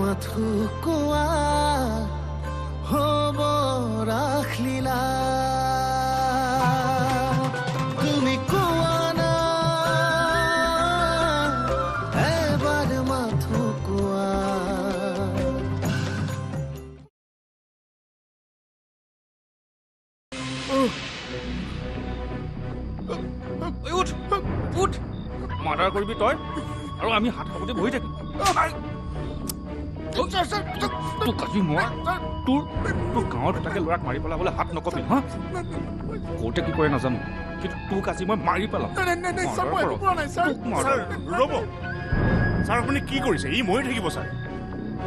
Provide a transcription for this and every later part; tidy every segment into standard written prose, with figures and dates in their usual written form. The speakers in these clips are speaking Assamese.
মাথো কোৱা হ'ব ৰাসলীলা। তুমি কোৱা না, এবাৰ মাথো কোৱা। উঠ উঠ, মাৰ্ডাৰ কৰিবি তই আৰু আমি হাত সাৱটি বহি থাকিম। তোক আজি মই তোৰ তোৰ গাঁৱৰ দুটাকে ল'ৰাক মাৰি পেলাবলৈ হাত নকপিল। হা, কৰোঁতে কি কৰে নাজানো, কিন্তু তোক আজি মই মাৰি পেলাম। ৰ'ব ছাৰ, আপুনি কি কৰিছে? ই মৰি থাকিব ছাৰ।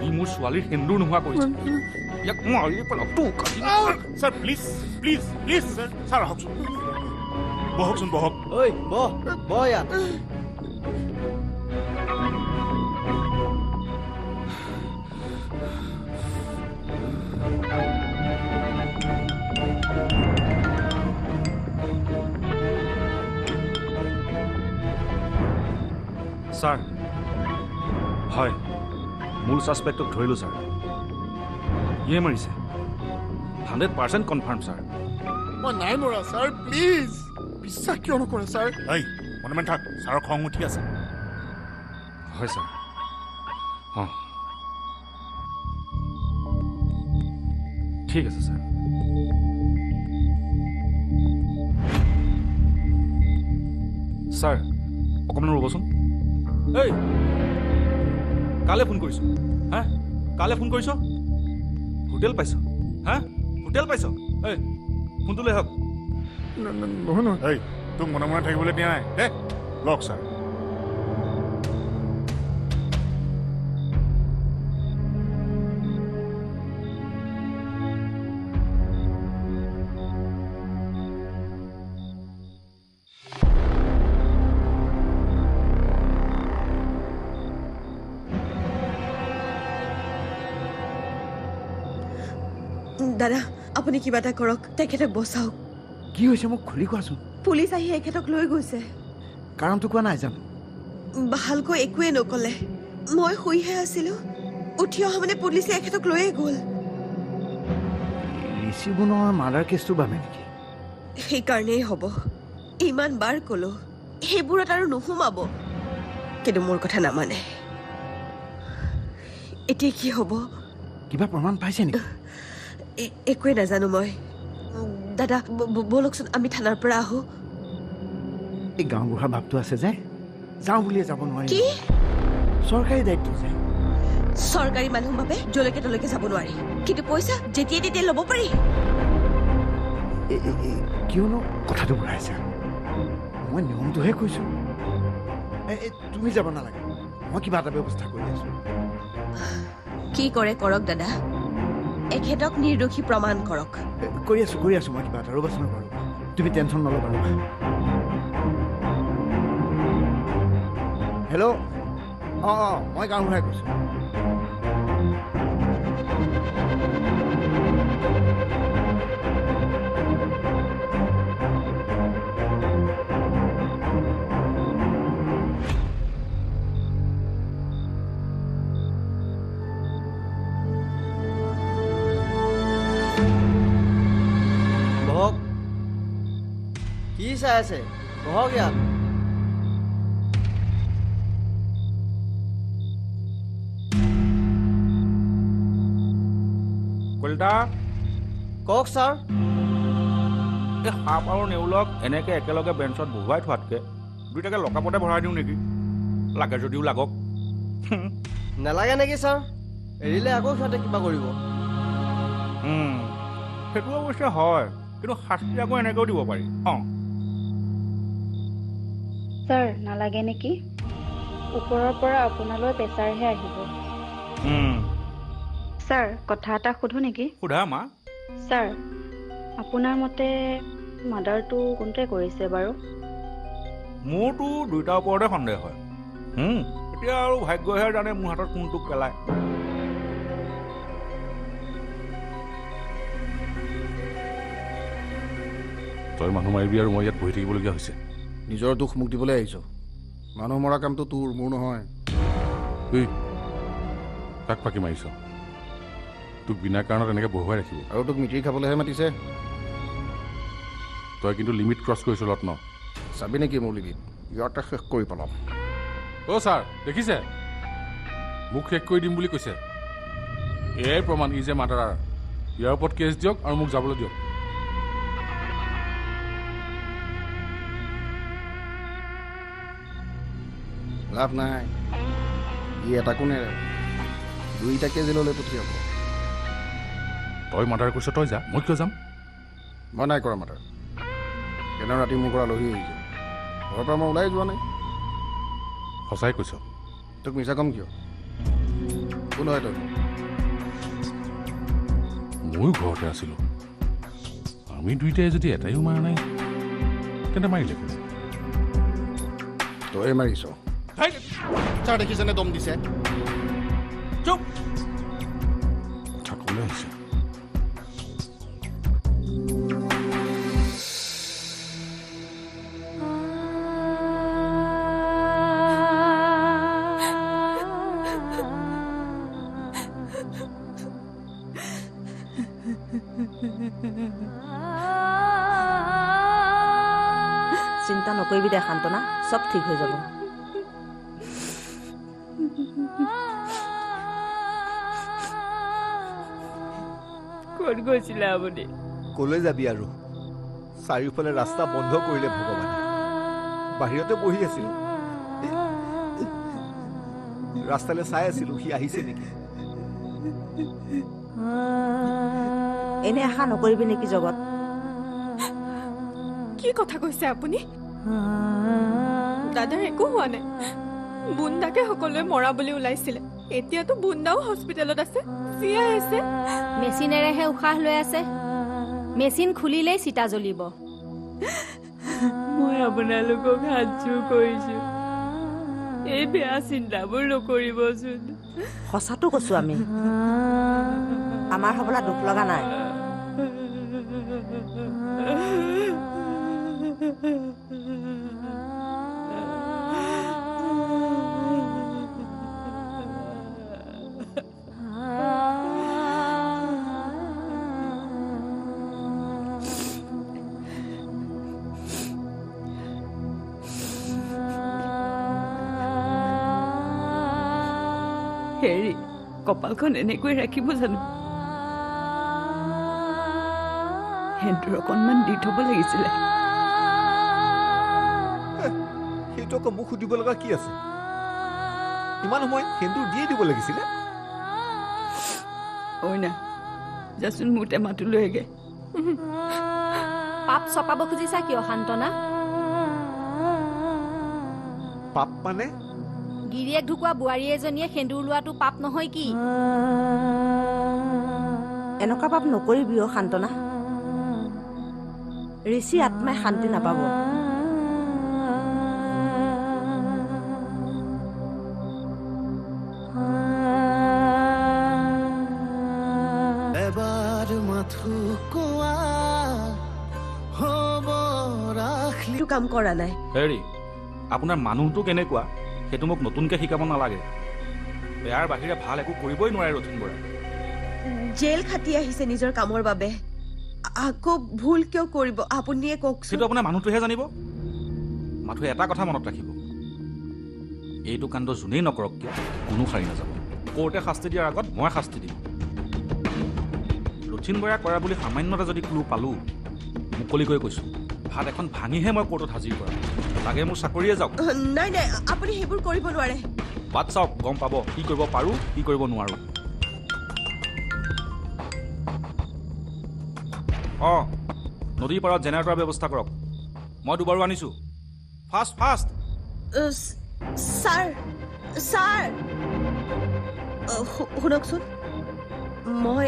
ই মোৰ ছোৱালীৰ সেন্দুৰ নোহোৱা কৰিছে, ইয়াক মাৰি পেলাম তোক আজি। Sir please please please sir, sir আহকচোন, বহকচোন, বহক। ঐ বহ বহ ইয়াত। ছাৰ, হয়, মূল ছাছপেক্টক ধৰিলোঁ ছাৰ। ইয়ে মাৰিছে, 100% কনফাৰ্ম ছাৰ। মই নাই মৰা ছাৰ, প্লিজ বিশ্বাস কিয় নকৰে ছাৰ? এই মনে মনে থাক, ছাৰৰ খং উঠি আছে। হয় ছাৰ। অঁ ঠিক আছে ছাৰ। ছাৰ অকণমান ৰ'বচোন। এই কালে ফোন কৰিছ? হা, কালে ফোন কৰিছ? হোটেল পাইছ? হা, হোটেল পাইছ? এই ফোনটো লৈ আহক। নহয় নহয়, এই তোক মনে মনে থাকিবলৈ দিয়া নাই দে। লওক ছাৰ। দাদা, আপুনি কিবা এটা কৰক, তেখেতক বচাওক। কি হৈছে মোক খুলি কোৱাচোন। পুলিচ আহি এখেতক লৈ গৈছে। কাৰণটো কোৱা নাই জানো? ভালকৈ একোৱে নকলে। মই শুইহে আছিলো, উঠি অহা মানে পুলিচে এখেতক লৈয়ে গ'ল। ঋষিগুণৰ মাৰ্ডাৰ কেছটোৰ বাবে নেকি? সেইকাৰণেই হ'ব। ইমান বাৰ ক'লো সেইবোৰত আৰু নোসোমাব, কিন্তু মোৰ কথা নামানে। এতিয়া কি হ'ব? কিবা প্ৰমাণ পাইছে নেকি? একোৱে নাজানো মই। দাদা ব'লকচোন, আমি থানাৰ পৰা আহোঁ। এই গাঁওবুঢ়া ভাৱটো আছে যে, যাওঁ বুলিয়ে যাব নোৱাৰি। কি চৰকাৰী দায়িত্ব যে? চৰকাৰী মানুহ বাবে যলৈকে তলৈকে যাব নোৱাৰি, কিন্তু পইচা যেতিয়াই তেতিয়াই ল'ব পাৰি। কিয়নো কথাটো বঢ়াইছা? মই নিয়মটোহে কৈছোঁ। তুমি যাব নালাগে, মই কিবা এটা ব্যৱস্থা কৰি আছোঁ। কি কৰে কৰক দাদা, এখেতক নিৰ্দোষী প্ৰমাণ কৰক। কৰি আছোঁ, কৰি আছোঁ মই কিবা এটা। ৰ'বাচোন, ৰ'বা, তুমি টেনশ্যন নল'বা, ৰ'বা। হেল্ল', অঁ অঁ, মই গাঁওবুঢ়াই কৈছোঁ। বহক। কি চাই আছে? বহক ইয়াত। কলিতা। কওক ছাৰ। এই সাপ আৰু নেউলক এনেকৈ একেলগে বেঞ্চত বহুৱাই থোৱাতকৈ দুইটাকে লকাপতে ভৰাই দিওঁ নেকি? লাগে যদিও লাগক। নালাগে নেকি ছাৰ? এৰিলে আকৌ সিহঁতে কিবা কৰিব। সেইটো অৱশ্যে হয়, কিন্তু শাস্তি আকৌ এনেকৈও দিব পাৰি। অঁ ছাৰ, নালাগে নেকি? ওপৰৰ পৰা আপোনালৈ প্ৰেছাৰহে আহিব। ছাৰ, কথা এটা সোধো নেকি? সোধা মা। ছাৰ, আপোনাৰ মতে মাৰ্ডাৰটো কোনটোৱে কৰিছে বাৰু? মোৰতো দুইটাৰ ওপৰতে সন্দেহ হয়। এতিয়া আৰু ভাগ্যহে জানে মোৰ হাতত কোনটোক পেলায়। তই মানুহ মাৰিবি আৰু মই ইয়াত বহি থাকিবলগীয়া হৈছে। নিজৰ দুখ মোক দিবলৈ আহিছ। মানুহ মৰা কামটো তোৰ, মোৰ নহয়। ঐ, তাক ফাঁকি মাৰিছ। তোক বিনা কাৰণত এনেকৈ বহুৱাই ৰাখিব আৰু তোক মিতিৰ খাবলৈহে মাতিছে। তই কিন্তু লিমিট ক্ৰছ কৰিছ ৰত্ন। চাবি নেকি মোৰ লিমিট? ইয়াতে শেষ কৰি পেলাম। অ' ছাৰ দেখিছে, মোক শেষ কৰি দিম বুলি কৈছে। এয়াই প্ৰমাণ ই যে মাৰ্ডাৰাৰ। ইয়াৰ ওপৰত কেছ দিয়ক আৰু মোক যাবলৈ দিয়ক। লাভ নাই, ই এটাকো নেৰে, দুইটাকে জেললৈ পঠিয়াব। তই মাৰ্ডাৰ কৰিছ, তই যা, মই কিয় যাম? মই নাই কৰা মাৰ্ডাৰ। কেনে ৰাতি মোৰ ঘৰ আলহী আহিছে, ঘৰৰ পৰা মই ওলাই যোৱা নাই। সঁচাই কৈছ? তোক মিছা কম কিয়? কোন হয় তই? ময়ো ঘৰতে আছিলোঁ। আমি দুইটাই যদি এটাইও মাৰা নাই, তেন্তে মাৰিলে কোনে? তয়ে মাৰিছ। ছাৰ দেখিছেনে দম দিছে? চুপ! কথা ক'বলৈ আহিছে। চিন্তা নকৰিবি দে সান্তনা, চব ঠিক হৈ যাব। ক'ত গৈছিলে আপুনি? ক'লৈ যাবি আৰু, চাৰিওফালে ৰাস্তা বন্ধ কৰিলে ভগৱানে। বাহিৰতে বহি আছিলো, ৰাস্তালৈ চাই আছিলো সি আহিছে নেকি। এনে আশা নকৰিবি নেকি জগত? কি কথা কৈছে আপুনি? দাদাৰ একো হোৱা নাই। বুন্দাকে সকলোৱে মৰা বুলি ওলাইছিলে, এতিয়াতো বুন্দাও হস্পিটেলত আছে, জীয়াই আছে। মেচিনেৰেহে উশাহ লৈ আছে, মেচিন খুলিলেই চিতা জ্বলিব। মই আপোনালোকক হাতযোৰ কৰিছো, এই বেয়া চিন্তাবোৰ নকৰিবচোন। সঁচাটো কৈছো, আমি আমাৰ হ'বলা দুখ লগা নাই। হেৰি, কপালখন এনেকৈ ৰাখিব জানো? সেন্দুৰ অকণমান দি থব লাগিছিলে। সেইটো আকৌ মোক সুধিব লগা কি আছে? ইমান সময় সেন্দুৰ দিয়ে দিব লাগিছিলে। অইনা, যাচোন মোৰ টেমাটো লৈ আগে। পাপ চপাব খুজিছা কিয় সান্তনা? পাপ মানে? গিৰিয়েক ঢুকোৱা বোৱাৰী এজনীয়ে সেন্দুৰ লোৱাটো পাপ নহয় কি? এনেকুৱা পাপ নকৰিবি অ সান্তনা, ঋষি আত্মাই শান্তি নাপাব। এবাৰ মাথো কোৱা হ'ব ৰাখলি। কাম কৰা নাই। হেৰি, আপোনাৰ মানুহটো কেনেকুৱা সেইটো মোক নতুনকৈ শিকাব নালাগে। বেয়াৰ বাহিৰে ভাল একো কৰিবই নোৱাৰে ৰথিন বৰাই। জেল খাটি আহিছে নিজৰ কামৰ বাবে, আকৌ ভুল কিয় কৰিব আপুনিয়ে কওকচোন। সেইটো আপোনাৰ মানুহটোহে জানিব। মাথো এটা কথা মনত ৰাখিব, এইটো কাণ্ড যোনেই নকৰক কিয় কোনো সাৰি নাযাব। কোৰ্টে শাস্তি দিয়াৰ আগত মই শাস্তি দিম। ৰথিন বৰাই কৰা বুলি সামান্য এটা যদি ক্লু পালোঁ, মুকলিকৈ কৈছোঁ, ভাত এখন ভাঙিহে মই কোৰ্টত হাজিৰ কৰাম। লাগে মোৰ চাকৰিয়ে যাওক। নাই নাই, আপুনি সেইবোৰ কৰিব নোৱাৰে। বাট চাওক, গম পাব কি কৰিব পাৰোঁ কি কৰিব নোৱাৰোঁ। অঁ, নদীৰ পাৰত জেনেৰেটৰৰ ব্যৱস্থা কৰক, মই দুবাৰো আনিছোঁ। Fast fast. Sir sir শুনকচোন, মই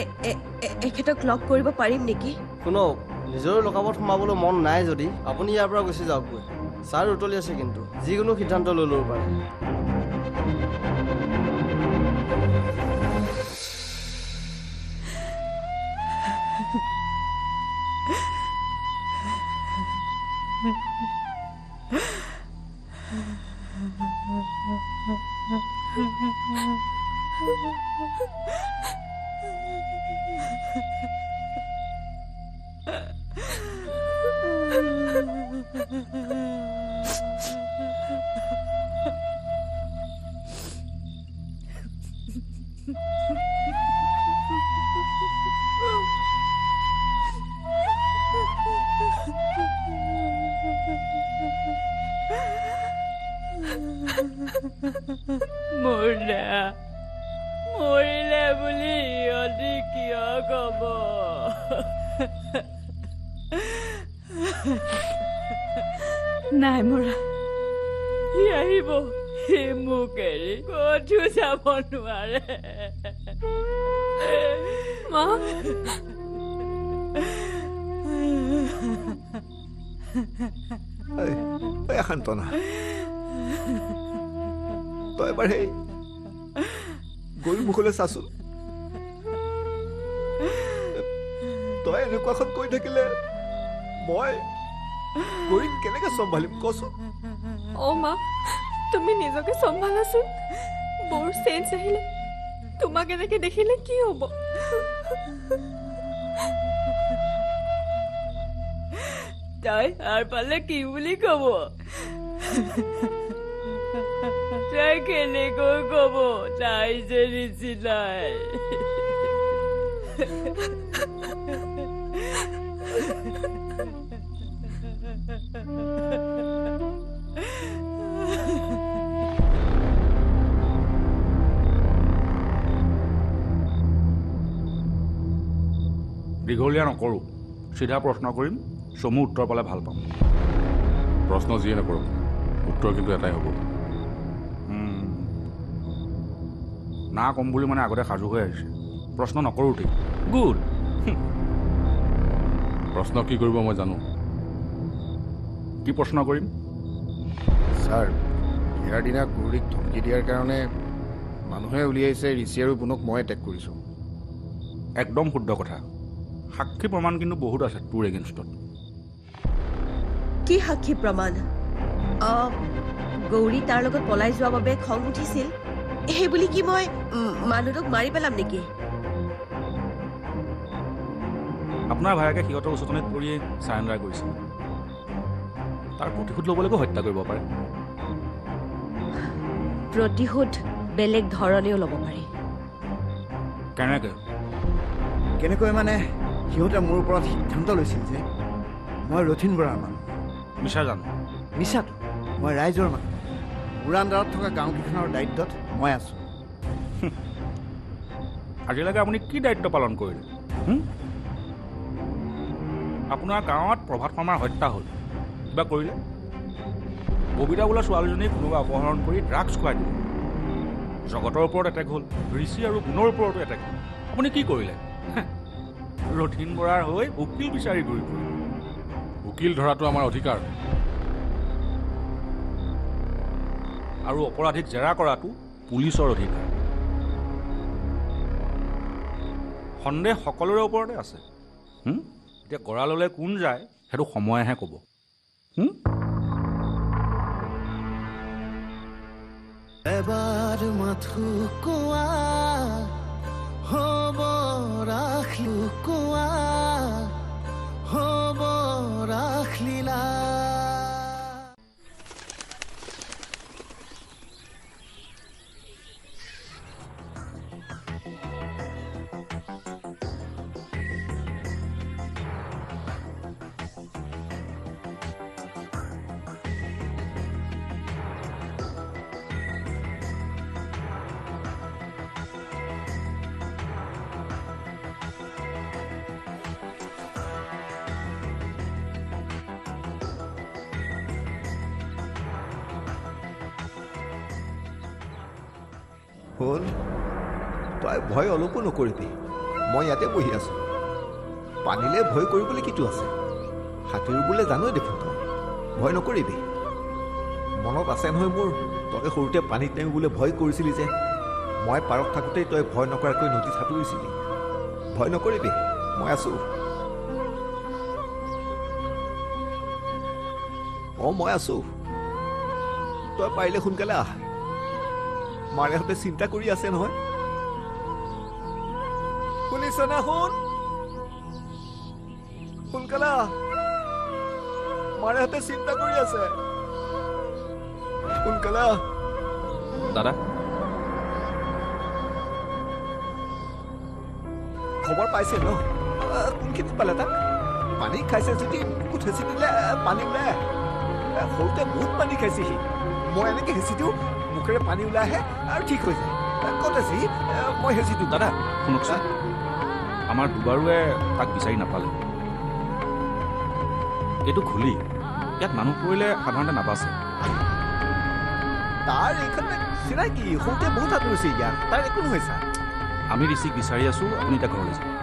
এখেতক লগ কৰিব পাৰিম নেকি? শুনক, নিজৰ লকাবত সোমাবলৈ মন নাই যদি আপুনি ইয়াৰ পৰা গুচি যাওকগৈ। ছাৰ উতলি আছে, কিন্তু যিকোনো সিদ্ধান্ত লৈ ল'ব পাৰে। মৰিলে বুলি ইহঁতি কিয় কব? নাই মৰা, সি আহিব, সি মোক এৰি ক'তো যাব নোৱাৰে। মা, সান্তনা, তই এবাৰ সেই গৰুৰ মুখলৈ চাচোন। তই এনেকুৱাখন কৈ থাকিলে মই গৌৰীক কেনেকে চম্ভালিম কচোন? অ মা, তুমি নিজকে চম্ভালাচোন। বৰ চেঞ্জ আহিলে তোমাক এনেকে দেখিলে কি হ'ব? তাই সাৰ পালে কি বুলি কব? তাই কেনেকৈ কব তাই যে নিচিনাই? দীঘলীয়া নকৰোঁ, চিধা প্ৰশ্ন কৰিম, চমু উত্তৰ পালে ভাল পাম। প্ৰশ্ন যিয়ে নকৰক, উত্তৰ কিন্তু এটাই হ'ব। না ক'ম বুলি মানে আগতে সাজু হৈ আহিছে। প্ৰশ্ন নকৰোঁতেই গুড। প্ৰশ্ন কি কৰিব মই জানো। কি প্ৰশ্ন কৰিম? ছাৰ, বিয়াৰ দিনা গৌৰীক ধমকি দিয়াৰ কাৰণে মানুহে উলিয়াইছে ঋষি আৰু বুনক মই এটেক কৰিছোঁ। একদম শুদ্ধ কথা। সাক্ষী প্ৰমাণ কিন্তু বহুত আছে তোৰ এগেইনষ্টত। কি সাক্ষী প্ৰমাণ? গৌৰী তাৰ লগত পলাই যোৱাৰ বাবে খং উঠিছিল, সেই বুলি কি মই মানুহটোক মাৰি পেলাম নেকি? আপোনাৰ ভায়েকে সিহঁতৰ ওচৰতনিত পৰিয়ে চাৰেণ্ডাৰ কৰিছিল, তাৰ প্ৰতিশোধ ল'বলৈকো হত্যা কৰিব পাৰে। প্ৰতিশোধ বেলেগ ধৰণেও ল'ব পাৰি। কেনেকৈ? কেনেকৈ মানে সিহঁতে মোৰ ওপৰত সিদ্ধান্ত লৈছিল যে মই ৰথীন বৰাৰ মানুহ। মিছা জানো? মিছাটো, মই ৰাইজৰ মানুহ। মোৰ আণ্ডাৰত থকা গাঁওকেইখনৰ দায়িত্বত মই আছোঁ। আজিলৈকে আপুনি কি দায়িত্ব পালন কৰিলে? আপোনাৰ গাঁৱত প্ৰভাত শৰ্মাৰ হত্যা হ'ল, কিবা কৰিলে? ববিতা বোলা ছোৱালীজনীক কোনোবা অপহৰণ কৰি ড্ৰাগছ খুৱাই দিলে। জগতৰ ওপৰত এটেক হ'ল, ঋষি আৰু গুণৰ ওপৰতো এটেক হ'ল। আপুনি কি কৰিলে? ৰথীন বৰাৰ হৈ উকিল বিচাৰি ঘূৰি ফুৰিলে। উকিল ধৰাটো আমাৰ অধিকাৰ আৰু অপৰাধীক জেৰা কৰাটো পুলিচৰ অধিকাৰ। সন্দেহ সকলোৰে ওপৰতে আছে। এতিয়া গঁৰাললৈ কোন যায় সেইটো সময়েহে ক'ব। এবাৰ মাথো কোৱা হ'ব ৰাখলো, কোৱা হ'ব ৰাখলীলা। শুন, তই ভয় অলপো নকৰিবি, মই ইয়াতে বহি আছোঁ। পানীলৈ ভয় কৰিবলৈ কিটো আছে? সাঁতুৰিবলৈ জানই দেখোন তই, ভয় নকৰিবি। মনত আছে নহয় মোৰ, তই সৰুতে পানীত নামিবলৈ ভয় কৰিছিলি যে। মই পাৰত থাকোঁতেই তই ভয় নকৰাকৈ নদীত সাঁতুৰিছিলি। ভয় নকৰিবি, মই আছোঁ। অঁ, মই আছোঁ। তই পাৰিলে সোনকালে আহ, মাৰেহঁতে চিন্তা কৰি আছে নহয়। শুনিছ না শুন, সোনকালে আহ, মাৰেহঁতে চিন্তা কৰি আছে, সোনকালে আহ। দাদা খবৰ পাইছে ন? কোনখিনিত পালে তাক? পানী খাইছে যদি বুকুত হেঁচি দিলে পানী ওলাই আহে। সৰুতে বহুত পানী খাইছে সি। মই এনেকে হেঁচি দিওঁ, মুখেৰে পানী ওলাই আহে আৰু ঠিক হৈ যায়। ক'ত আছে সি? মই হেঁচি দিওঁ। দাদা শুনকচোন, আমাৰ দুবাৰুৱে তাক বিচাৰি নাপালে। এইটো খুলি ইয়াত মানুহ পৰিলে সাধাৰণতে নাবাচে। তাৰ এইখন চিনাকি, সৰুতে বহুত সাঁতুৰিছে ইয়াত, তাৰ একো নহয় ছাৰ। আমি ঋষিক বিচাৰি আছোঁ, আপুনি এতিয়া ঘৰলৈ যাওক।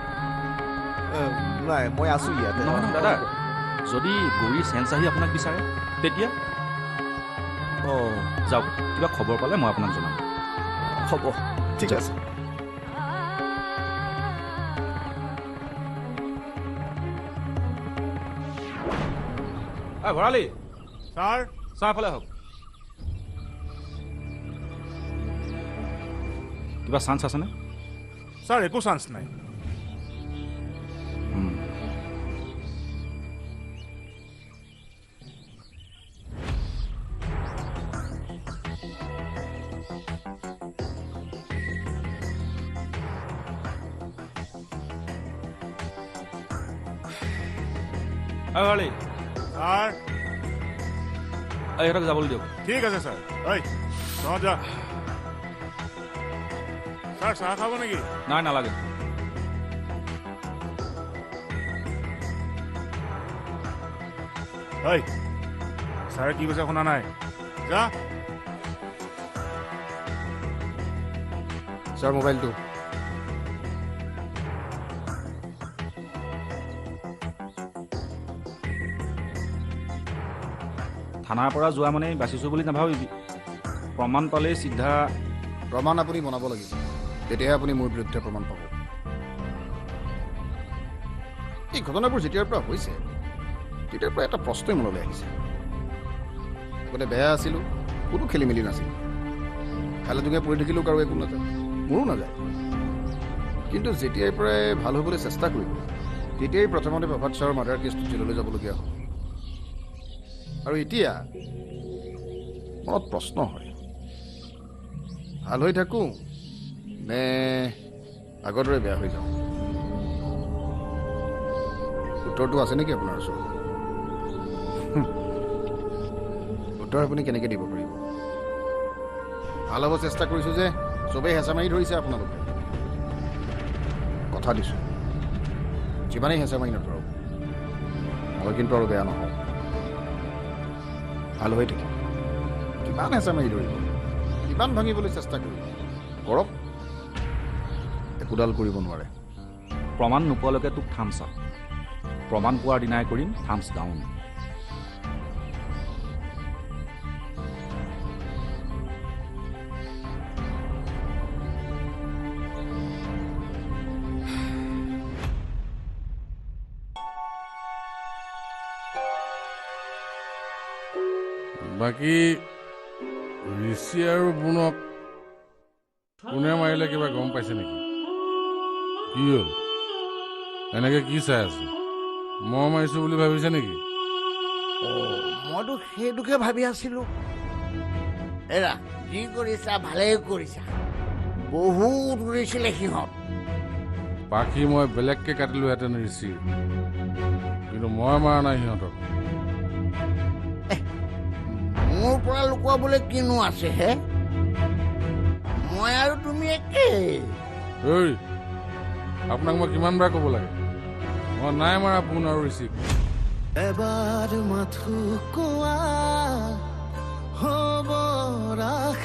নাই, মই আছোঁ ইয়াতে। নহয় নহয় দাদা, যদি গৌৰীৰ চেঞ্চ আহি আপোনাক বিচাৰে তেতিয়া? অঁ যাওক, কিবা খবৰ পালে মই আপোনাক জনাম। হ'ব, ঠিক আছে। ভৰালী ছাৰ, চাহফালে আহক। কিবা চান্স আছেনে? ছাৰ একো চান্স নাই। ভৰালী ছাৰ, ইহঁতক যাবলৈ দিয়ক। ঠিক আছে ছাৰ। ঐ তহঁত যা। ছাৰ চাহ খাব নেকি? নাই, নালাগে। ঐ ছাৰে কি কৈছে শুনা নাই? যা। ছাৰ মোবাইলটো। থানাৰ পৰা যোৱা মানে বাচিছোঁ বুলি নাভাবিবি। প্ৰমাণ পালেই চিধা। প্ৰমাণ আপুনি বনাব লাগিব, তেতিয়াহে আপুনি মোৰ বিৰুদ্ধে প্ৰমাণ পাব। এই ঘটনাবোৰ যেতিয়াৰ পৰা হৈছে তেতিয়াৰ পৰা এটা প্ৰশ্নই মনলৈ আহিছে। আগতে বেয়া আছিলোঁ, কোনো খেলি মেলি নাছিল, খালে ডুঙে পৰি থাকিলেও কাৰো একো নাযায়, মোৰো নাযায়। কিন্তু যেতিয়াৰ পৰাই ভাল হ'বলৈ চেষ্টা কৰিলোঁ, তেতিয়াই প্ৰথমতে প্ৰভাত ছাৰৰ মাৰ্ডাৰ কেছটোত জেললৈ যাবলগীয়া হ'ল। আৰু এতিয়া মনত প্ৰশ্ন হয়, ভাল হৈ থাকোঁ নে আগৰ দৰে বেয়া হৈ যাওঁ? উত্তৰটো আছে নেকি আপোনাৰ ওচৰত? উত্তৰ আপুনি কেনেকৈ দিব পাৰিব? ভাল হ'ব চেষ্টা কৰিছোঁ যে চবেই হেঁচা মাৰি ধৰিছে আপোনালোকে। কথা দিছোঁ, যিমানেই হেঁচা মাৰি নধৰক, মই কিন্তু আৰু বেয়া নহওঁ, ভাল হৈ থাকিম। কিমান হেঁচা মাৰি ধৰিব, কিমান ভাঙিবলৈ চেষ্টা কৰিব, কৰক, একোডাল কৰিব নোৱাৰে। প্ৰমাণ নোপোৱালৈকে তোক থামছ আপ, প্ৰমাণ পোৱাৰ দিনাই কৰিম থামছ ডাউন। বাকী ঋষি আৰু বুনক কোনে মাৰিলে কিবা গম পাইছে নেকি? কি হ'ল, এনেকে কি চাই আছে? মই মাৰিছো বুলি ভাবিছে নেকি? মইতো সেইটোকে ভাবি আছিলো। এৰা, যি কৰিছা ভালেই কৰিছা, বহুত উৰিছিলে সিহঁত। পাখি মই বেলেগকে কাটিলোহেঁতেন ঋষি, কিন্তু মই মাৰা নাই সিহঁতক। মোৰ পৰা লুকুৱাবলৈ কিনো আছে হে? মই আৰু তুমি একেই। ঐ, আপোনাক মই কিমান বাৰ ক'ব লাগে, মই নাই মাৰা পোন আৰু ঋষিক। এবাৰ মাথো কোৱা হ'ব ৰাখ।